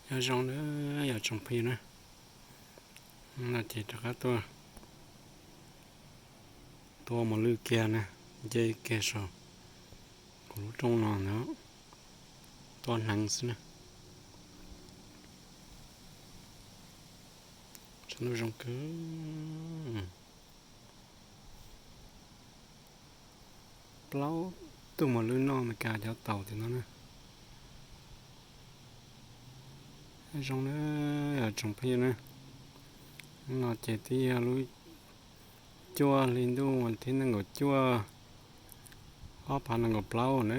Nyob zoo na yog tsoom phooj ywg na, no ces rov qab tuaj tua mos lwj kiag na, nce kiag saum kuv lub rooj no ntag, tua hneev xwb na. Tshav ntuj zoo kawg, plaub tug mos lwj noj Meskas cov taum tim no na. Zoo na yog tsoom phooj ywg na, no ces twb yog lub cuaj hli ntuj vas thib nees nkaum cuaj, ob phav nees nkaum plaub na.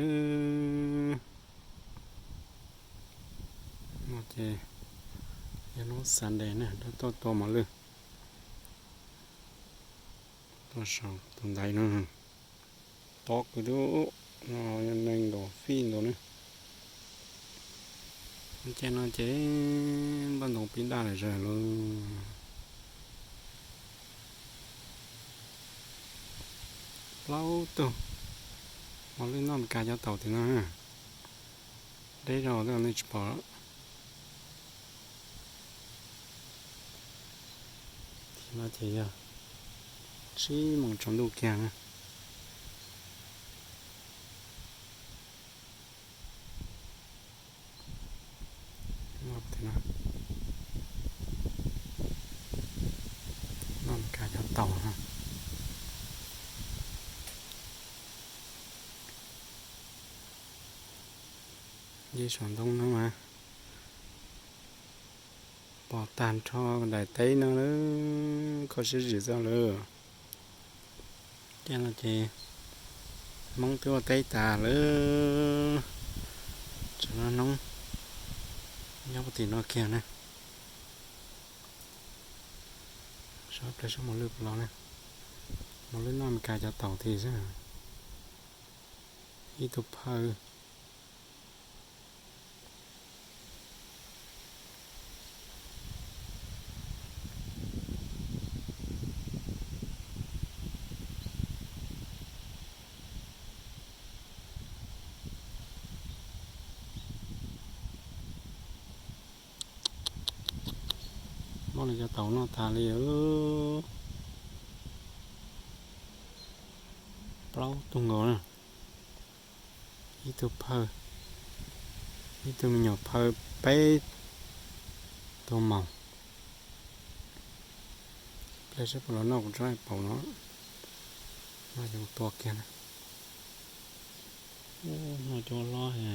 No ces yog hnub Sunday na, rov tuaj tua mos lwj tuaj saum tus ntaiv no. Tob kwv tub, no yog nees nkaum feet ntau na. Ces no ces npaj ntoo pib daj lawm zog lauj. Plaub tug mos lwj noj Meskas cov taum tim no, deb zog nej tsis pom. Tim no ces yog tsib moos tsaus ntuj kiag na. Noj Meskas cov taum no. Nce saum ntoo no mas pom tag nrho daim teb no lawm, kho siab zim txog lawm. Ces no ces Hmoob twb ua teb tas lawm, tsam no Hmoob nyob puag tim no kiag na. Sab plaws sab mos lwj puas los na, mos lwj noj Meskas cov taum tim xwb. Ib tug phaw. Muab lawv cov taum noj tas li. Plaub tug nkaus na. Ib tug phaw, ib tug me nyuam phaw, peb tug maum. Ple seb puas los noj kuv tsob paum no. No ces kuv tua kiag na. Ub, noj cua hlob he.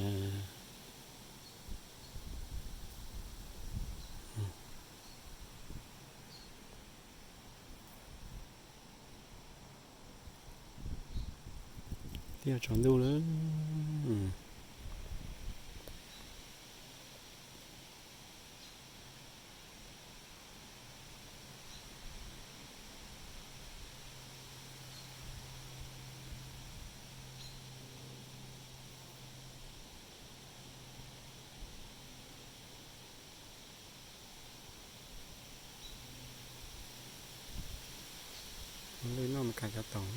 Twb yuav tsaus ntuj lawm. Lwj noj Meskas cov taum.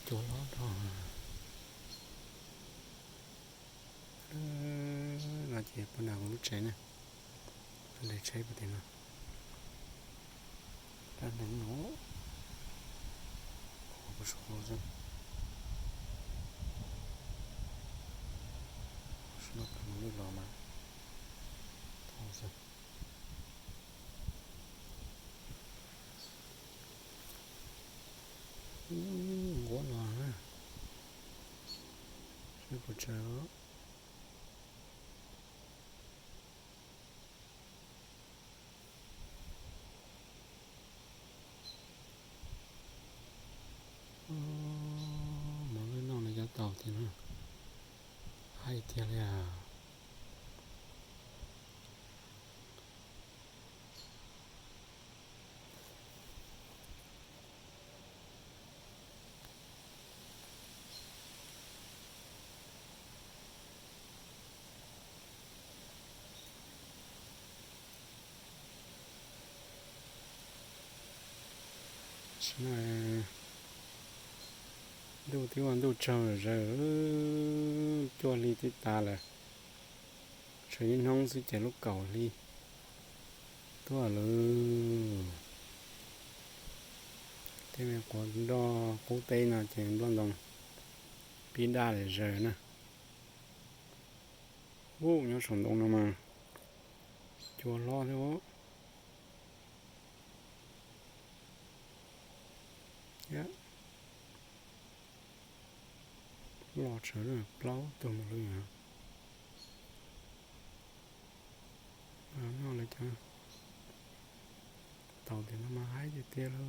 Cua hlob rau. No ces puag nram kuv lub tsev na, nram tsheb puag tim no. Rab hneev no, kuv suav xwb, kuv suav no pab mos lwj los mas tau xwb. Nquab los na, seb puas tsawg. Mos lwj noj no cov taum tiag na, haib tiag li as. Ntuj twb ua ntuj tsaug zawg, cuaj hli twb tas lawm. Tshuav ib hnub xwb ces lub kaum hli tuaj lawm. Tej me quav nroj qub teb no ces nplooj ntoo pib daj lawm zawg na. Ub, nyob saum ntoo no mas cua hlob thiab. Los tsawv plaub tug mos lwj. Noj lawv cov taus tias no mas haib tiag tiag li,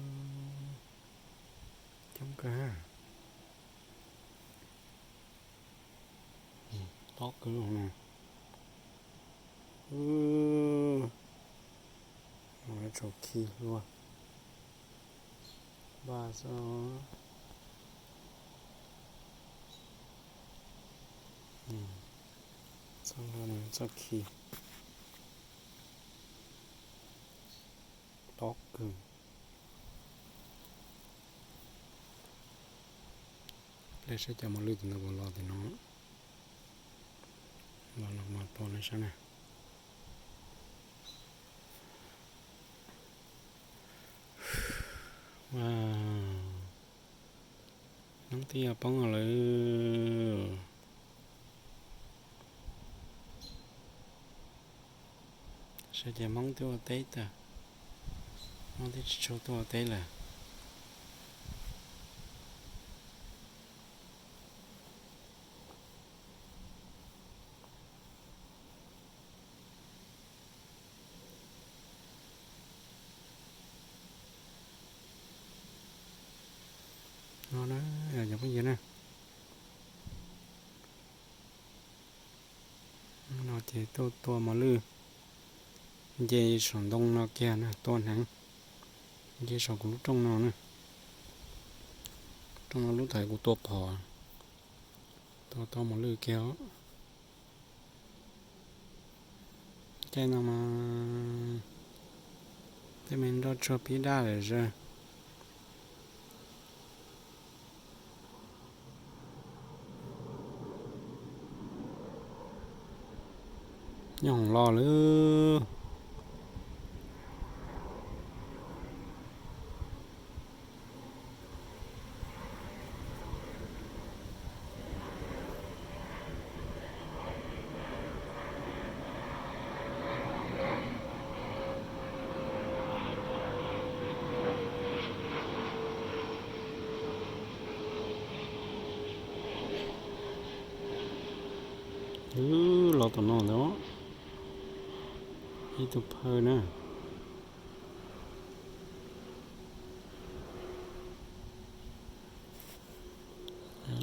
coob kawg. Tob kawg no. Tsau khi luaj. Npaj xwb. Txoj khi tob kawg. Hle saib cov mos lwj tim no puas los tim no. Los los mas tua hle saib na. Hnub twb yuav poob lawm. Saib ces Hmoob twb ua teb tag, Hmoob twb tsis tshua tuaj ua teb lawm. No na, cov phooj ywg na, no ces tuaj tua mos lwj nce saum ntoo no kiag na, tua hneev nce saum kuv lub rooj no na. Rooj no lub thaum kuv tua phom, tua tau mos lwj kiag. Caij no mas tej me nroj tsuag pib daj lawm zawg. Nyob hoom los lawm. Los tom no ntag, ib tug phawj na.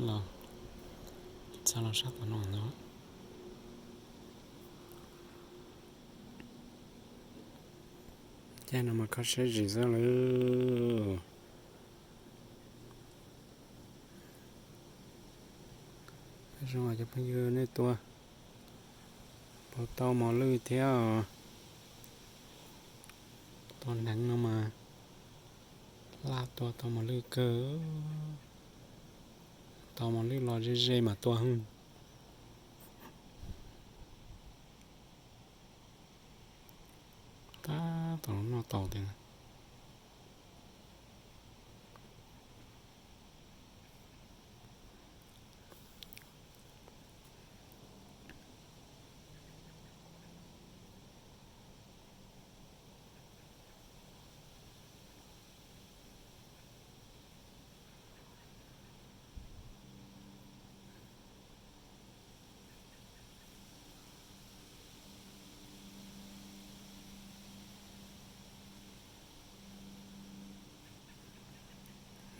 Los txog los sab tom no ntag. Caij no mas kho siab zim xwb lawm. Zoo cov phooj ywg nej tua puas tau mos lwj thiab os. Tua hneev no mas laj tua tau mos lwj kawg. Tau mos lwj los ze ze mas tua heev. Tab tom los noj taus tiag.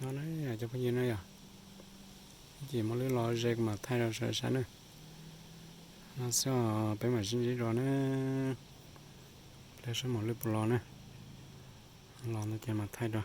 No na cov phooj ywg na yog, ces mos lwj los ze kuv mam thaij rau sawv saib na. No xwb os, peb mam sib ntsib dua na. Hle saib mos lwj puas los na. Los no ces mam thaij dua.